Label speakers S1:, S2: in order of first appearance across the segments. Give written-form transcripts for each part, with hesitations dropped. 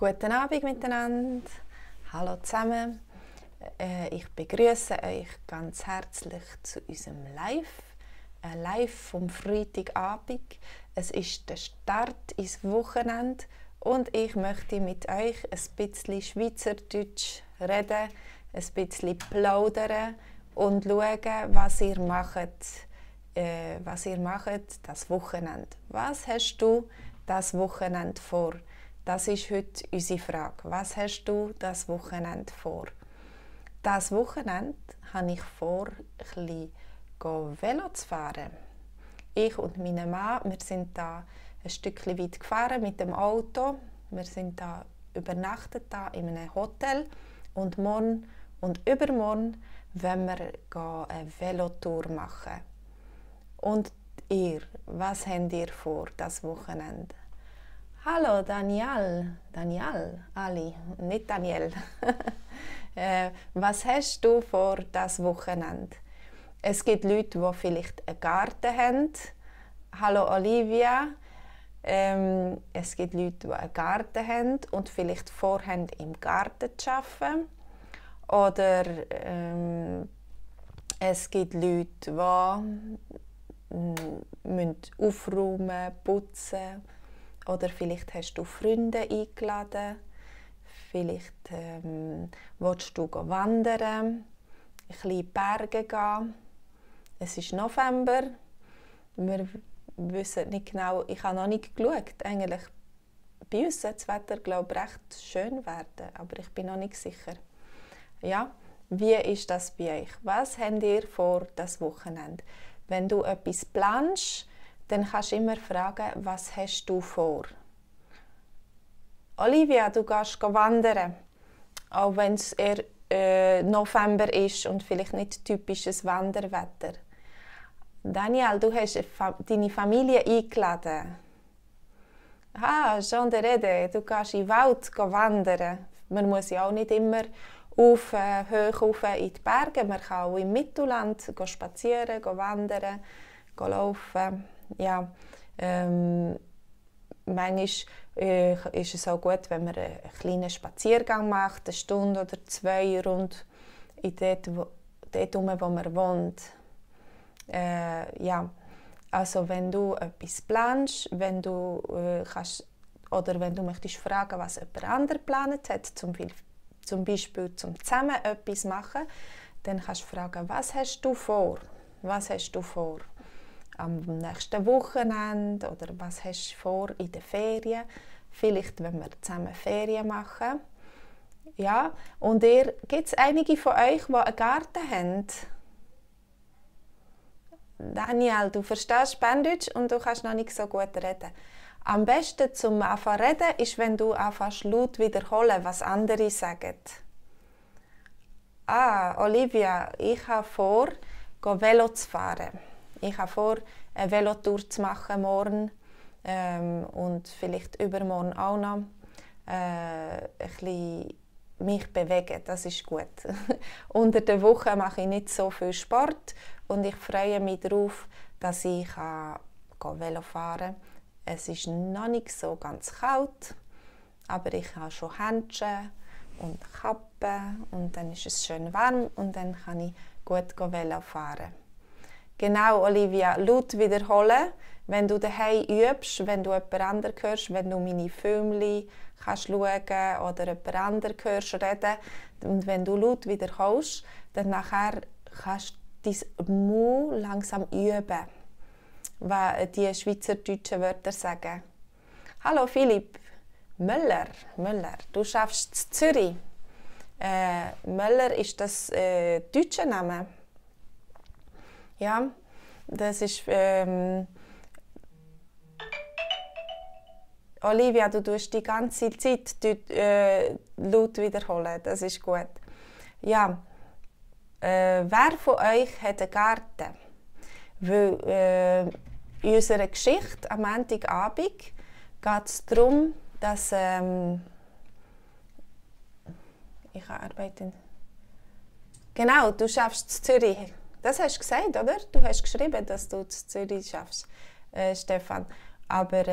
S1: Guten Abend miteinander. Hallo zusammen. Ich begrüße euch ganz herzlich zu unserem Live vom Freitagabend. Es ist der Start ins Wochenende und ich möchte mit euch ein bisschen Schweizerdeutsch reden, ein bisschen plaudern und schauen, was ihr macht das Wochenende. Was hast du das Wochenende vor? Das ist heute unsere Frage. Was hast du das Wochenende vor? Das Wochenende habe ich vor, ein bisschen Velo zu fahren. Ich und mein Mann, wir sind da ein Stückchen weit gefahren mit dem Auto. Wir sind da übernachtet da in einem Hotel und morgen und übermorgen wollen wir eine Velotour machen. Und ihr, was habt ihr vor das Wochenende? Hallo Daniel, Ali, nicht Daniel. Was hast du vor das Wochenende? Es gibt Leute, die vielleicht einen Garten haben. Hallo Olivia. Es gibt Leute, die einen Garten haben und vielleicht vorhaben, im Garten zu arbeiten. Oder es gibt Leute, die aufräumen, putzen. Oder vielleicht hast du Freunde eingeladen. Vielleicht willst du wandern, ein bisschen in die Berge gehen. Es ist November. Wir wissen nicht genau, ich habe noch nicht geschaut. Eigentlich bei uns soll das Wetter, glaube ich, recht schön werden, aber ich bin noch nicht sicher. Ja, wie ist das bei euch? Was habt ihr vor das Wochenende? Wenn du etwas planst, dann kannst du immer fragen, was hast du vor? Olivia, du gehst wandern, auch wenn es eher November ist und vielleicht nicht typisches Wanderwetter. Daniel, du hast deine Familie eingeladen. Ah, Jean de Rede, du gehst in den Wald wandern. Man muss ja auch nicht immer hoch in die Berge, man kann auch im Mittelland spazieren, wandern, laufen. Ja, manchmal ist es auch gut, wenn man einen kleinen Spaziergang macht, eine Stunde oder zwei rund dort, wo man wohnt. Ja, also wenn du etwas planst, wenn du oder wenn du möchtest fragen, was jemand anderes geplant hat, zum Beispiel zusammen etwas machen, dann kannst du fragen, was hast du vor? Was hast du vor? Am nächsten Wochenende oder was hast du vor in den Ferien? Vielleicht, wenn wir zusammen Ferien machen. Ja, und gibt es einige von euch, die einen Garten haben? Daniel, du verstehst Berndeutsch und du kannst noch nicht so gut reden. Am besten zum Anfangen reden ist, wenn du anfängst laut wiederholen, was andere sagen. Ah, Olivia, ich habe vor, Velo zu fahren. Ich habe vor, eine Velotour zu machen morgen und vielleicht übermorgen auch noch. Ein bisschen mich bewegen, das ist gut. Unter der Woche mache ich nicht so viel Sport und ich freue mich darauf, dass ich Velo fahren kann. Es ist noch nicht so ganz kalt, aber ich habe schon Handschuhe und Kappe und dann ist es schön warm und dann kann ich gut Velo fahren. Genau, Olivia, laut wiederholen, wenn du daheim übst, wenn du jemand anderen hörst, wenn du meine Filme kannst schauen oder jemand anderen hörst reden und wenn du laut wiederholst, dann nachher kannst du dein Mund langsam üben, was die schweizerdeutschen Wörter sagen. Hallo Philipp, Möller, du schaffst in Zürich. Möller ist das deutsche Name. Ja, das ist Olivia, du tust die ganze Zeit laut wiederholen, das ist gut. Ja, wer von euch hat einen Garten? Weil in unserer Geschichte am Montagabend geht es darum, dass ich arbeite. Genau, du schaffst in Zürich. Das hast du gesagt, oder? Du hast geschrieben, dass du in Zürich schaffst, Stefan. Aber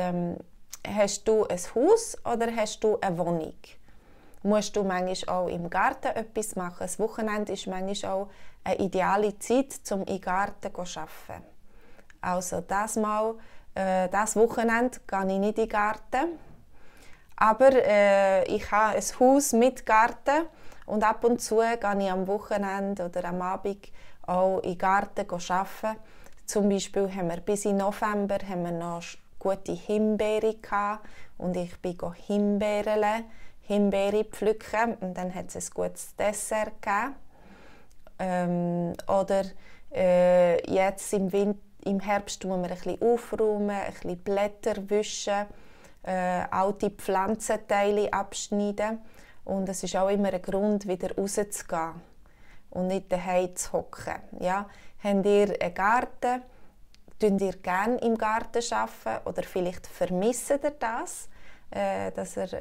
S1: Hast du ein Haus oder hast du eine Wohnung? Musst du manchmal auch im Garten etwas machen? Das Wochenende ist manchmal auch eine ideale Zeit, um im Garten zu arbeiten. Also das Wochenende gehe ich nicht in den Garten. Aber ich habe ein Haus mit Garten und ab und zu gehe ich am Wochenende oder am Abend auch in den Garten arbeiten. Zum Beispiel haben wir bis in November haben wir noch gute Himbeere gehabt und ich bin Himbeere pflücken und dann hat es ein gutes Dessert gegeben. Oder jetzt im Herbst tun wir ein bisschen aufräumen, ein bisschen Blätter wischen, alte Pflanzenteile abschneiden. Und es ist auch immer ein Grund, wieder rauszugehen und nicht daheim zu hocken. Ja? Habt ihr einen Garten? Arbeiten ihr gerne im Garten oder vielleicht vermisst ihr das, dass ihr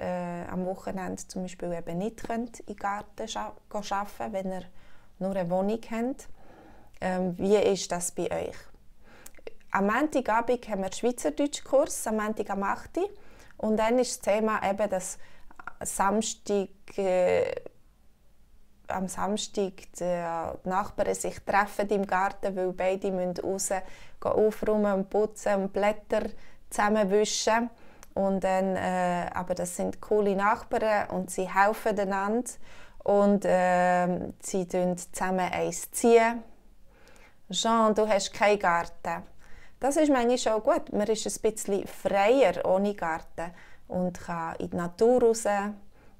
S1: am Wochenende zum Beispiel eben nicht könnt im Garten arbeiten könnt, wenn ihr nur eine Wohnung habt. Wie ist das bei euch? Am Montagabend haben wir den Schweizerdeutschkurs, am Montag am 8. Uhr. Und dann ist das Thema eben, dass am Samstag die Nachbarn sich treffen im Garten, weil beide müssen raus aufräumen und putzen und Blätter zusammenwischen. Und dann, aber das sind coole Nachbarn und sie helfen einander und sie ziehen zusammen eins ziehen. Jean, du hast keinen Garten. Das ist manchmal schon gut. Man ist ein bisschen freier ohne Garten und kann in die Natur raus,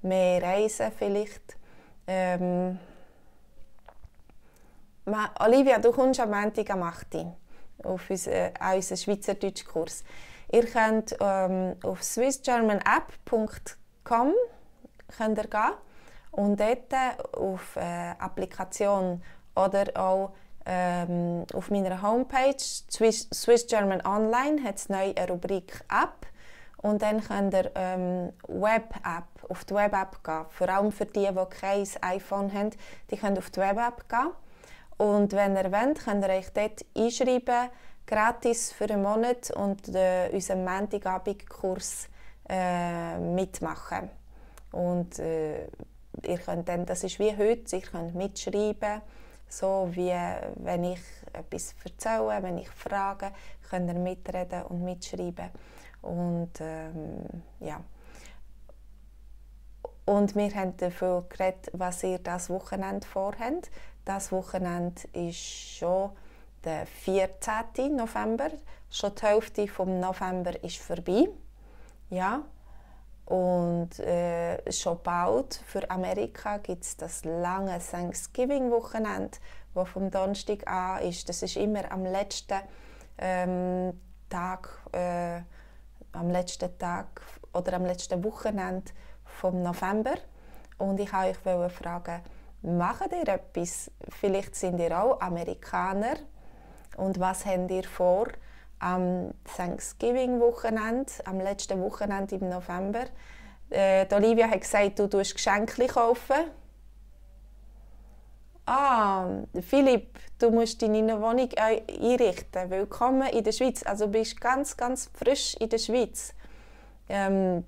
S1: mehr reisen vielleicht. Olivia, du kommst am Montag am 8. Uhr auf unseren Schweizerdeutschkurs. Ihr könnt auf swissgermanapp.com gehen und dort auf Applikation oder auch auf meiner Homepage Swiss German Online hat es neu eine Rubrik App und dann könnt ihr auf die Web-App gehen. Vor allem für die kein iPhone haben, die können auf die Web-App gehen. Und wenn ihr wollt, könnt ihr euch dort einschreiben, gratis für einen Monat und unseren Montagabend-Kurs mitmachen. Und ihr könnt dann, das ist wie heute, ihr könnt mitschreiben, so wie wenn ich etwas erzähle, wenn ich frage, könnt ihr mitreden und mitschreiben. Und ja. Und wir haben davon geredet, was ihr das Wochenende vorhabt. Das Wochenende ist schon der 14. November. Schon die Hälfte des November ist vorbei. Ja. Und schon bald für Amerika gibt es das lange Thanksgiving-Wochenende, das vom Donnerstag an ist. Das ist immer am letzten Tag oder am letzten Wochenende vom November. Und ich wollte euch fragen, macht ihr etwas? Vielleicht sind ihr auch Amerikaner. Und was habt ihr vor am Thanksgiving-Wochenende, am letzten Wochenende im November? Olivia hat gesagt, du tust Geschenke kaufen. Philipp, du musst deine Wohnung einrichten. Willkommen in der Schweiz. Also du bist ganz, ganz frisch in der Schweiz. Und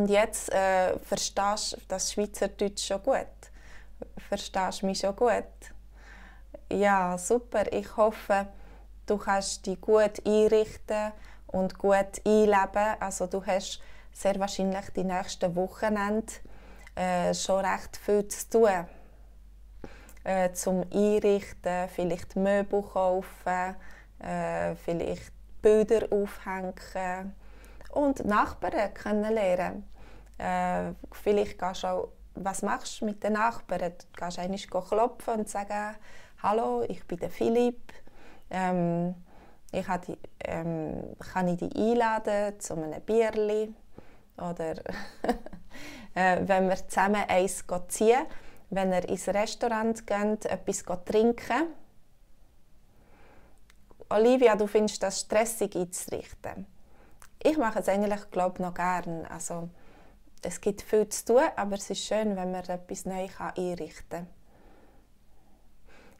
S1: jetzt verstehst du das Schweizerdeutsch schon gut. Verstehst du mich schon gut? Ja, super. Ich hoffe, du kannst dich gut einrichten und gut einleben. Also du hast sehr wahrscheinlich die nächsten Wochenende schon recht viel zu tun. Zum Einrichten, vielleicht Möbel kaufen, vielleicht Bilder aufhängen und Nachbarn kennenlernen. Vielleicht gehst du auch, was machst du mit den Nachbarn? Du gehst einmal klopfen und sagen, «Hallo, ich bin der Philipp. Kann ich dich einladen zu einem Bierli?» Oder wenn wir zusammen eins ziehen, wenn ihr ins Restaurant geht, etwas trinken. Olivia, du findest das stressig einzurichten. Ich mache es eigentlich, glaube noch gerne. Also, es gibt viel zu tun, aber es ist schön, wenn man etwas neu einrichten kann.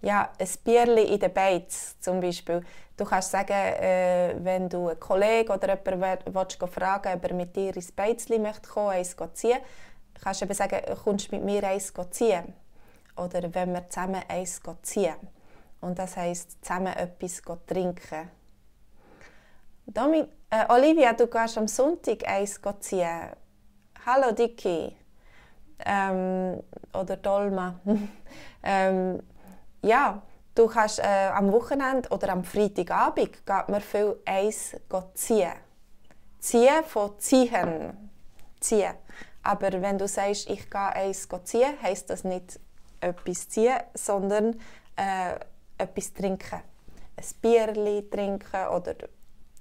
S1: ja, ein Bierli in den Beiz zum Beispiel. Du kannst sagen, wenn du einen Kollegen oder jemanden fragen willst, ob er mit dir ins Beizli möchte kommen, eins ziehen, kannst du eben sagen, kommst du mit mir eins ziehen? Oder wenn wir zusammen eins ziehen. Und das heisst, zusammen etwas trinken. Olivia, du gehst am Sonntag eins ziehen. Hallo Dicky. Oder Dolma. Ja, du kannst am Wochenende oder am Freitagabend geht man viel eins ziehen. Ziehen von ziehen. Ziehen. Aber wenn du sagst, ich gehe eins ziehen, heisst das nicht etwas ziehen, sondern etwas trinken. Ein Bierli trinken oder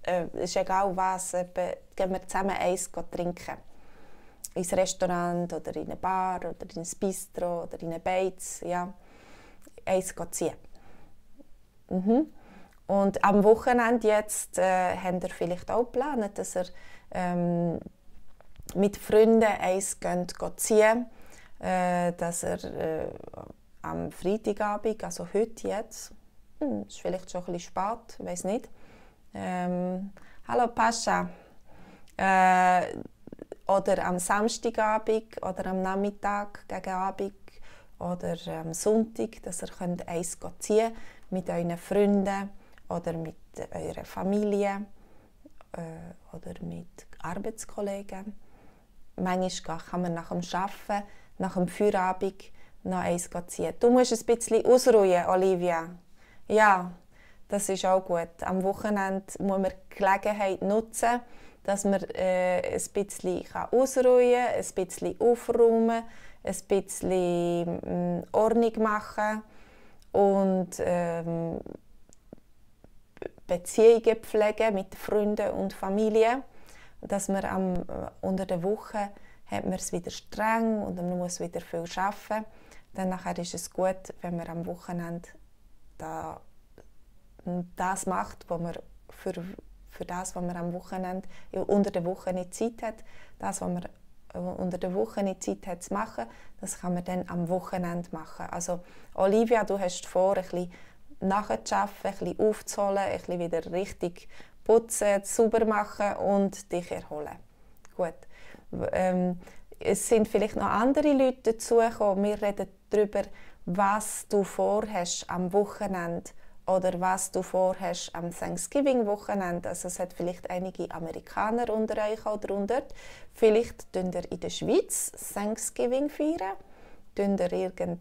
S1: es ist egal was, gehen wir zusammen eins trinken. Ins Restaurant oder in eine Bar oder in ein Bistro oder in eine Beiz, ja. Eins ziehen. Und am Wochenende jetzt habt ihr vielleicht auch geplant, dass ihr mit Freunden eins ziehen, dass ihr am Freitagabend, also heute jetzt, ist vielleicht schon ein bisschen spät, ich weiss nicht. Hallo Pascha. Oder am Samstagabend oder am Nachmittag gegen Abend oder am Sonntag, dass ihr eins ziehen könnt mit euren Freunden oder mit eurer Familie oder mit Arbeitskollegen. Manchmal kann man nach dem Arbeiten, nach dem Feierabend noch eins ziehen. Du musst ein bisschen ausruhen, Olivia. Ja, das ist auch gut. Am Wochenende muss man die Gelegenheit nutzen, dass man ein bisschen ausruhen kann, ein bisschen aufräumen, ein bisschen Ordnung machen und Beziehungen pflegen mit Freunden und Familie. Dass man unter der Woche hat man es wieder streng und man muss wieder viel arbeiten. Dann nachher ist es gut, wenn man am Wochenende das macht, was man für das, was man am Wochenende unter der Woche nicht Zeit hat. Das, was man unter der Woche nicht Zeit hat zu machen, das kann man dann am Wochenende machen. Also Olivia, du hast vor, ein bisschen nachzuarbeiten, ein bisschen aufzuholen, ein bisschen wieder richtig putzen, sauber machen und dich erholen. Gut. Es sind vielleicht noch andere Leute dazugekommen. Wir reden darüber, was du vorhast am Wochenende oder was du vorhast am Thanksgiving-Wochenende. Also es hat vielleicht einige Amerikaner unter euch auch darunter. Vielleicht könnt ihr in der Schweiz Thanksgiving feiern. Könnt ihr irgendeinen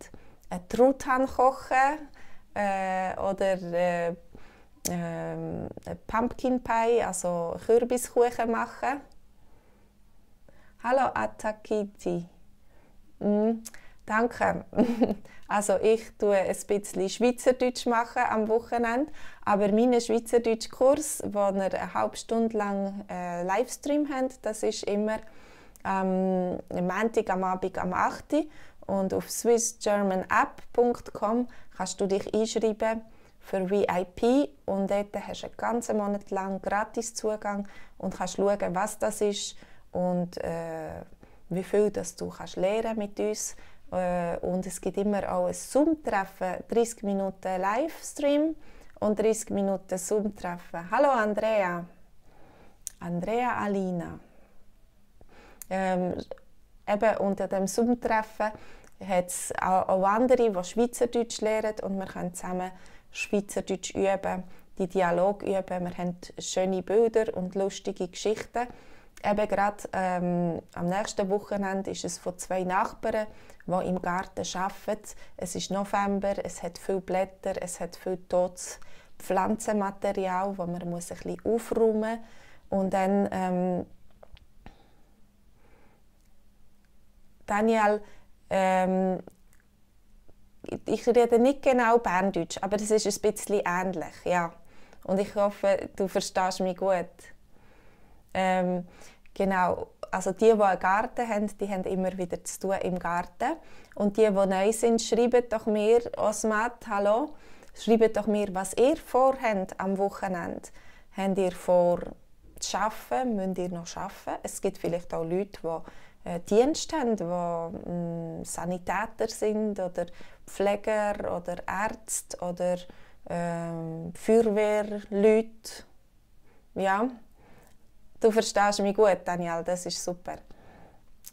S1: Truthahn kochen oder Pumpkin Pie, also Kürbiskuchen machen. Hallo Atakiti. Danke. Also ich tue ein bisschen Schweizerdeutsch machen am Wochenende, aber mein Schweizerdeutsch-Kurs, wo wir eine halbe Stunde lang Livestream haben, das ist immer am Montag am Abend am 8 Uhr. Und auf swissgermanapp.com kannst du dich einschreiben für VIP und dort hast du einen ganzen Monat lang gratis Zugang und kannst schauen, was das ist und wie viel das du kannst lernen mit uns. Und es gibt immer auch ein Zoom-Treffen, 30 Minuten Livestream und 30 Minuten Zoom-Treffen. Hallo Andrea. Andrea Alina. Eben unter dem Zoom-Treffen hat es auch andere, die Schweizerdeutsch lernen und wir können zusammen Schweizerdeutsch üben, die Dialog üben. Wir haben schöne Bilder und lustige Geschichten. Eben gerade am nächsten Wochenende ist es von 2 Nachbarn, die im Garten arbeiten. Es ist November, es hat viele Blätter, es hat viel totes Pflanzenmaterial, das man ein bisschen aufräumen muss. Und dann, Daniel, ich rede nicht genau Berndeutsch, aber es ist ein bisschen ähnlich, ja. Und ich hoffe, du verstehst mich gut. Genau, also die einen Garten haben, die haben immer wieder zu tun im Garten. Und die neu sind, schreibt doch mir, Osmat, hallo, schreibt doch mir, was ihr vorhabt am Wochenende. Habt ihr vor zu arbeiten? Müsst ihr noch arbeiten? Es gibt vielleicht auch Leute, die Dienste haben, die Sanitäter sind oder Pfleger oder Ärzte oder Feuerwehrleute. Ja, du verstehst mich gut, Daniel, das ist super.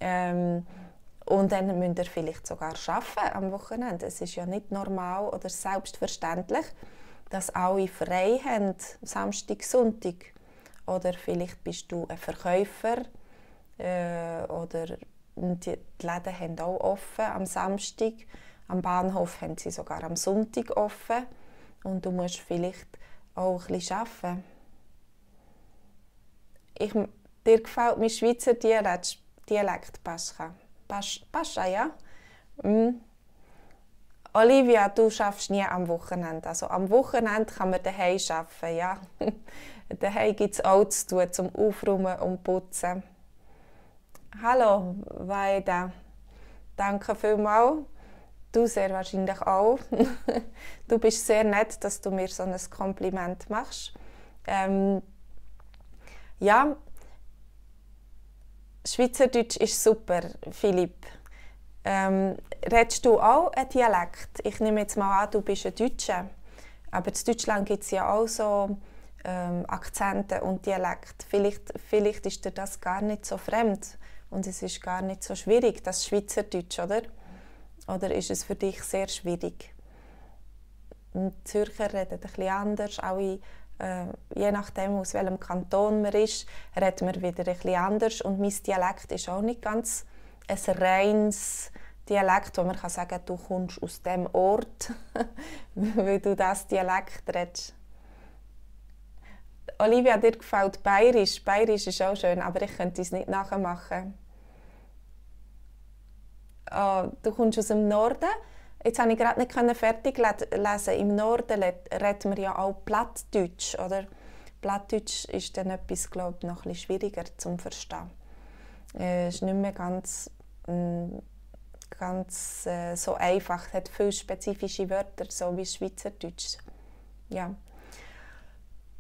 S1: Und dann müsst ihr vielleicht sogar arbeiten am Wochenende. Es ist ja nicht normal oder selbstverständlich, dass alle frei haben, Samstag, Sonntag. Oder vielleicht bist du ein Verkäufer oder die Läden haben auch offen am Samstag. Am Bahnhof haben sie sogar am Sonntag offen. Und du musst vielleicht auch ein bisschen arbeiten. Dir gefällt mein Schweizer Dialekt, Pascha? Pascha, ja? Olivia, du schaffst nie am Wochenende. Also am Wochenende kann man daheim arbeiten, ja? Daheim gibt es auch zu tun, zum Aufräumen und Putzen. Hallo, Vaida. Danke vielmals. Du sehr wahrscheinlich auch. Du bist sehr nett, dass du mir so ein Kompliment machst. Ja, Schweizerdeutsch ist super, Philipp. Redest du auch einen Dialekt? Ich nehme jetzt mal an, du bist ein Deutscher. Aber in Deutschland gibt es ja auch so Akzente und Dialekt. Vielleicht ist dir das gar nicht so fremd und es ist gar nicht so schwierig, das Schweizerdeutsch, oder? Oder ist es für dich sehr schwierig? Die Zürcher reden ein bisschen anders, alle, je nachdem aus welchem Kanton man ist, redet man wieder ein bisschen anders. Und mein Dialekt ist auch nicht ganz ein reines Dialekt, wo man kann sagen kann, du kommst aus diesem Ort, weil du das Dialekt redest. Olivia, dir gefällt Bayerisch. Bayerisch ist auch schön, aber ich könnte es nicht nachmachen. Oh, du kommst aus dem Norden. Jetzt konnte ich gerade nicht fertig lesen. Im Norden redet man ja auch Plattdeutsch, oder? Plattdeutsch ist dann etwas, glaube ich, noch ein bisschen schwieriger zu verstehen. Es ist nicht mehr ganz so einfach. Es hat viele spezifische Wörter, so wie Schweizerdeutsch. Ja.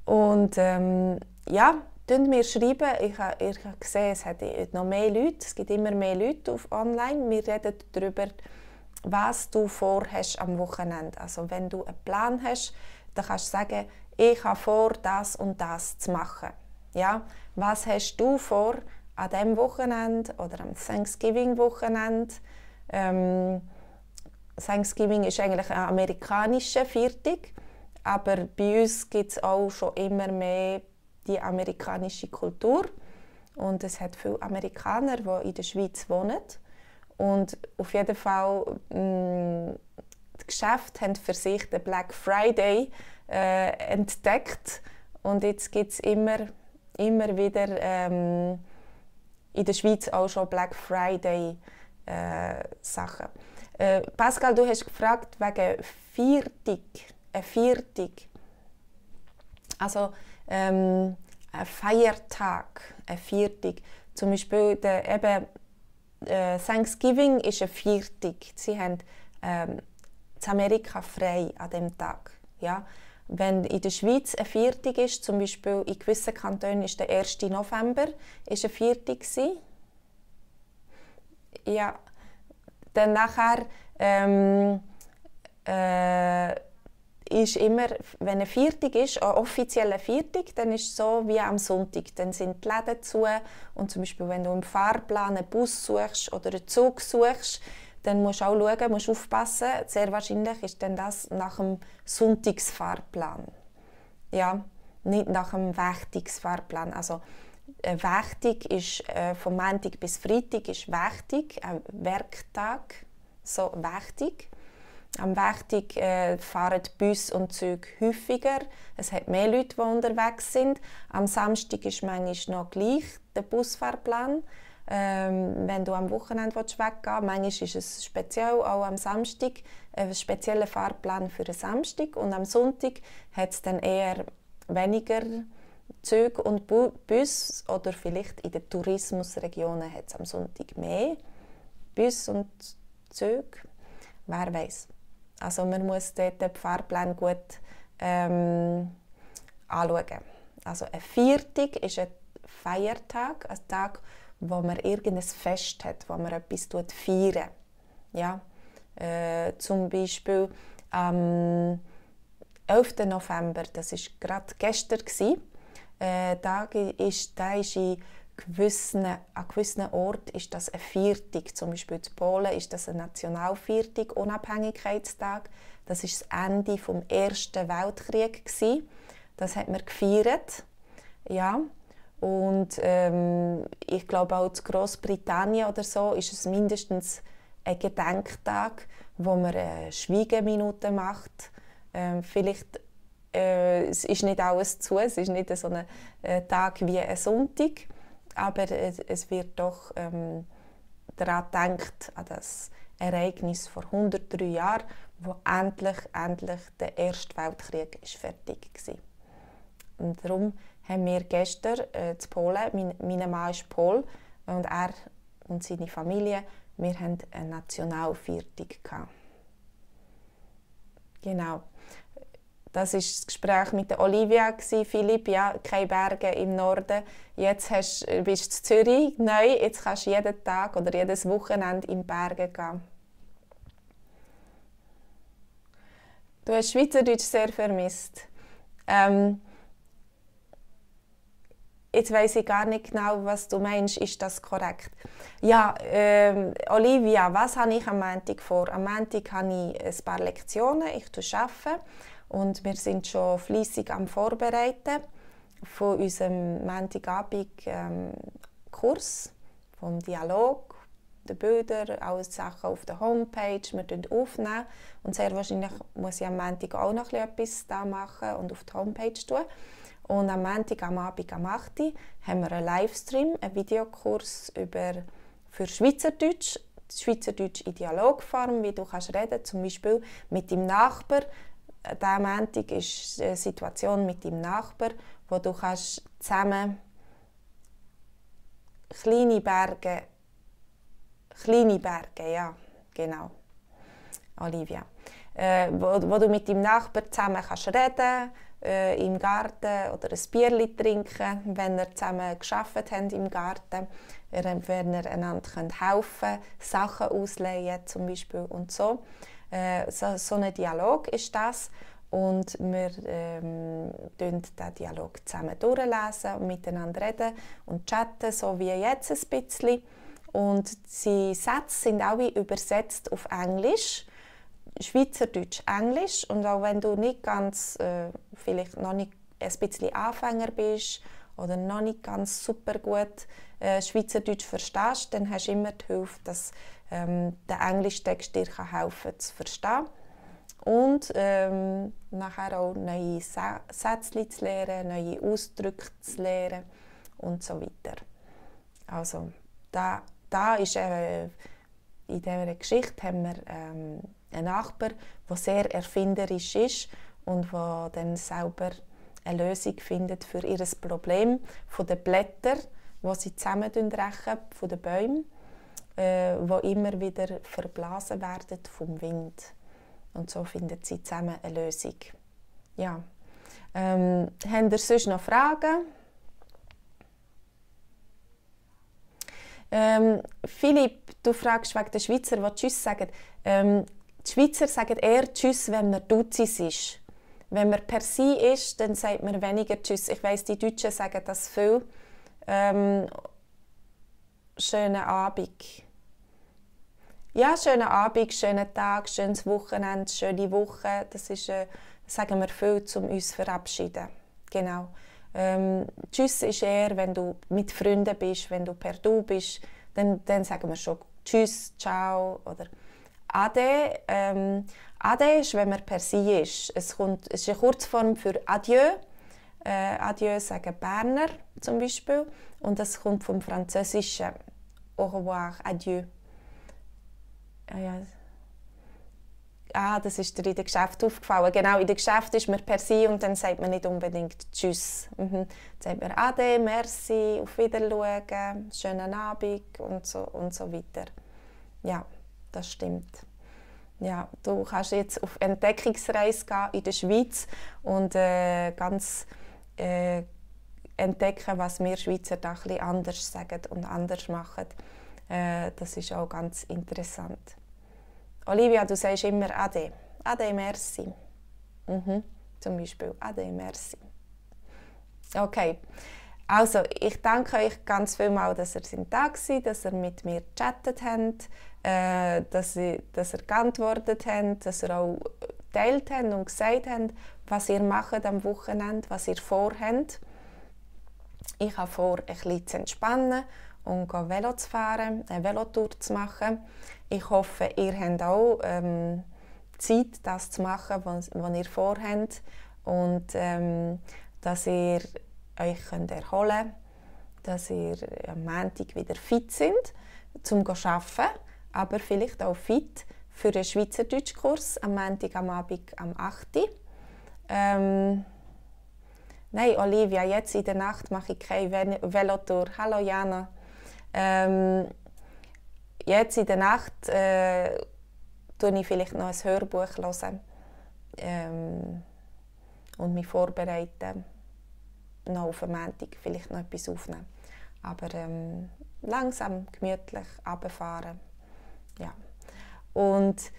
S1: Und ja, mir schreiben. Ich habe gesehen, es hat noch mehr Leute. Es gibt immer mehr Leute online. Wir reden darüber, was du vorhast am Wochenende. Also wenn du einen Plan hast, dann kannst du sagen, ich habe vor, das und das zu machen. Ja? Was hast du vor an diesem Wochenende oder am Thanksgiving-Wochenende? Thanksgiving ist eigentlich ein amerikanischer Viertag, aber bei uns gibt es auch schon immer mehr die amerikanische Kultur. Und es hat viele Amerikaner, die in der Schweiz wohnen. Und auf jeden Fall, die Geschäfte haben für sich den Black Friday entdeckt. Und jetzt gibt es immer wieder in der Schweiz auch schon Black Friday Sachen. Pascal, du hast gefragt wegen Viertag. Ein Viertag. Also ein Feiertag, ein Viertag. Zum Beispiel Thanksgiving ist ein Viertag. Sie haben in Amerika frei an diesem Tag. Ja? Wenn in der Schweiz ein Viertag ist, zum Beispiel in gewissen Kantonen ist der 1. November ist ein Viertag. Ja. Dann nachher ist immer, wenn ein Viertag ist, ein offizieller Viertag, dann ist es so wie am Sonntag. Dann sind die Läden zu und zum Beispiel, wenn du im Fahrplan einen Bus suchst oder einen Zug suchst, dann musst du auch schauen, musst aufpassen. Sehr wahrscheinlich ist dann das nach dem Sonntagsfahrplan. Ja, nicht nach dem Wächtungsfahrplan. Also Wächtung ist von Montag bis Freitag ist Wächtung, ein Werktag, so Wächtung. Am Wächtung fahren Busse und Züge häufiger. Es hat mehr Leute, die unterwegs sind. Am Samstag ist manchmal noch gleich der Busfahrplan. Wenn du am Wochenende weggehen willst, manchmal ist es speziell auch am Samstag ein spezieller Fahrplan für den Samstag. Und am Sonntag hat es dann eher weniger Züge und Busse. Oder vielleicht in den Tourismusregionen hat es am Sonntag mehr Busse und Züge. Wer weiß. Also man muss dort den Fahrplan gut anschauen. Also ein Viertag ist ein Feiertag, ein Tag, wo man irgendein Fest hat, wo man etwas feiern. Ja? Zum Beispiel am 11. November, das war gerade gestern, da ist an gewissen Orten ist das eine Feiertag. Zum Beispiel in Polen ist das ein Nationalfeiertag, Unabhängigkeitstag. Das war das Ende des Ersten Weltkriegs. Das hat man gefeiert. Ja. Und ich glaube auch in Großbritannien oder so ist es mindestens ein Gedenktag, wo man eine Schweigeminute macht. Vielleicht es ist nicht alles zu, es ist nicht so ein Tag wie ein Sonntag, aber es wird doch daran gedacht, an das Ereignis vor 103 Jahren, wo endlich der Erste Weltkrieg fertig war. Und darum haben wir gestern in Polen, mein Mann ist Pol und er und seine Familie, wir hatten eine Nationalfeiertag gehabt. Genau. Das war das Gespräch mit der Olivia. Philipp, ja, keine Berge im Norden. Jetzt bist du in Zürich neu. Jetzt kannst du jeden Tag oder jedes Wochenende in die Berge gehen. Du hast Schweizerdeutsch sehr vermisst. Jetzt weiss ich gar nicht genau, was du meinst. Ist das korrekt? Ja, Olivia, was habe ich am Montag vor? Am Montag habe ich ein paar Lektionen. Ich arbeite. Und wir sind schon fleissig am Vorbereiten von unserem Montagabend-Kurs, vom Dialog, den Bildern, alle Sachen auf der Homepage. Wir aufnehmen und sehr wahrscheinlich muss ich am Montag auch noch etwas da machen und auf die Homepage tun. Und am Montag am Abend am 8. Uhr haben wir einen Livestream, einen Videokurs für Schweizerdeutsch, Schweizerdeutsch in Dialogform, wie du kannst reden, zum Beispiel mit deinem Nachbar. Dieser Montag ist eine Situation mit deinem Nachbar, wo du kannst zusammen kleine Berge, ja, genau, Olivia, wo du mit deinem Nachbar zusammen kannst reden, im Garten oder ein Bierchen trinken, wenn ihr zusammen gearbeitet habt im Garten, wenn ihr einander helfen könnt, Sachen ausleihen zum Beispiel und so. So ein Dialog ist das und wir diesen Dialog zusammen durchlesen und miteinander reden und chatten, so wie jetzt ein bisschen. Und die Sätze sind alle übersetzt auf Englisch, Schweizerdeutsch, Englisch. Und auch wenn du nicht ganz, vielleicht noch nicht ein bisschen Anfänger bist oder noch nicht ganz super gut Schweizerdeutsch verstehst, dann hast du immer die Hilfe, dass der Englischtext dir helfen kann, zu verstehen. Und nachher auch neue Sätze zu lernen, neue Ausdrücke zu lernen und so weiter. Also, da ist in dieser Geschichte haben wir einen Nachbar, der sehr erfinderisch ist und der dann selber eine Lösung findet für ihr Problem von den Blättern, die sie zusammenbrechen von den Bäumen, die immer wieder verblasen werden vom Wind. Und so finden sie zusammen eine Lösung. Ja. Habt ihr sonst noch Fragen? Philipp, du fragst wegen der Schweizer, die Tschüss sagen. Die Schweizer sagen eher Tschüss, wenn man Duzis ist. Wenn man per Sie ist, dann sagt man weniger Tschüss. Ich weiss, die Deutschen sagen das viel. Schönen Abend. Ja, schönen Abend, schönen Tag, schönes Wochenende, schöne Woche. Das ist, sagen wir viel, um uns zu verabschieden. Genau. Tschüss ist eher, wenn du mit Freunden bist, wenn du per Du bist, dann sagen wir schon Tschüss, Ciao oder Ade. Ade ist, wenn man per Sie ist. Es ist eine Kurzform für Adieu. Adieu sagen Berner zum Beispiel. Und das kommt vom Französischen. Au revoir, adieu. Das ist dir in den Geschäften aufgefallen. Genau, in den Geschäften ist man per Sie und dann sagt man nicht unbedingt Tschüss. Dann sagt man Ade, merci, auf Wiedersehen, schönen Abend und so weiter. Ja, das stimmt. Ja, du kannst jetzt auf Entdeckungsreise gehen in der Schweiz und ganz entdecken, was wir Schweizer da ein bisschen anders sagen und anders machen. Das ist auch ganz interessant. Olivia, du sagst immer Ade. Ade, merci. Zum Beispiel Ade, merci. Okay, also ich danke euch ganz vielmals, dass ihr da seid, dass ihr mit mir gechattet habt, dass ihr geantwortet habt, dass ihr auch geteilt habt und gesagt habt, was ihr macht am Wochenende, was ihr vorhabt. Ich habe vor, ein bisschen zu entspannen und Velo zu fahren, eine Velotour zu machen. Ich hoffe, ihr habt auch Zeit, das zu machen, was ihr vorhabt. Und dass ihr euch erholen könnt, dass ihr am Montag wieder fit sind, zum Arbeiten, aber vielleicht auch fit für einen Schweizerdeutschkurs am Montag am Abend am 8. Nein, Olivia, jetzt in der Nacht mache ich keine Velotour. Hallo Jana. Jetzt in der Nacht höre ich vielleicht noch ein Hörbuch und mich vorbereiten, noch auf den Montag vielleicht noch etwas aufnehmen. Aber langsam, gemütlich runterfahren. Ja. Und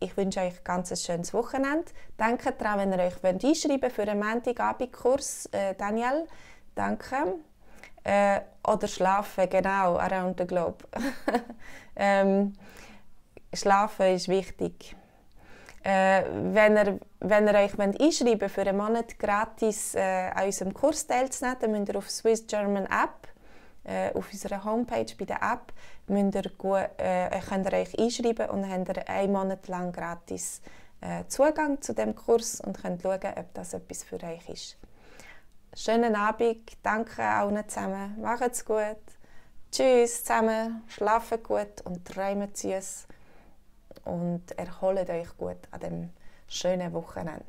S1: ich wünsche euch ein ganz schönes Wochenende. Denkt daran, wenn ihr euch einschreiben wollt für einen Montagabendkurs, Daniel, danke. Oder schlafen, genau, around the globe. Schlafen ist wichtig. Wenn ihr euch einschreiben wollt, für einen Monat gratis an unserem Kurs teilzunehmen, dann müsst ihr auf Swiss German App, auf unserer Homepage bei der App, könnt ihr euch einschreiben und dann habt ihr einen Monat lang gratis Zugang zu dem Kurs und könnt schauen, ob das etwas für euch ist. Schönen Abend, danke allen zusammen, macht's gut, tschüss zusammen, schlaft gut und träumt süß und erholt euch gut an dem schönen Wochenende.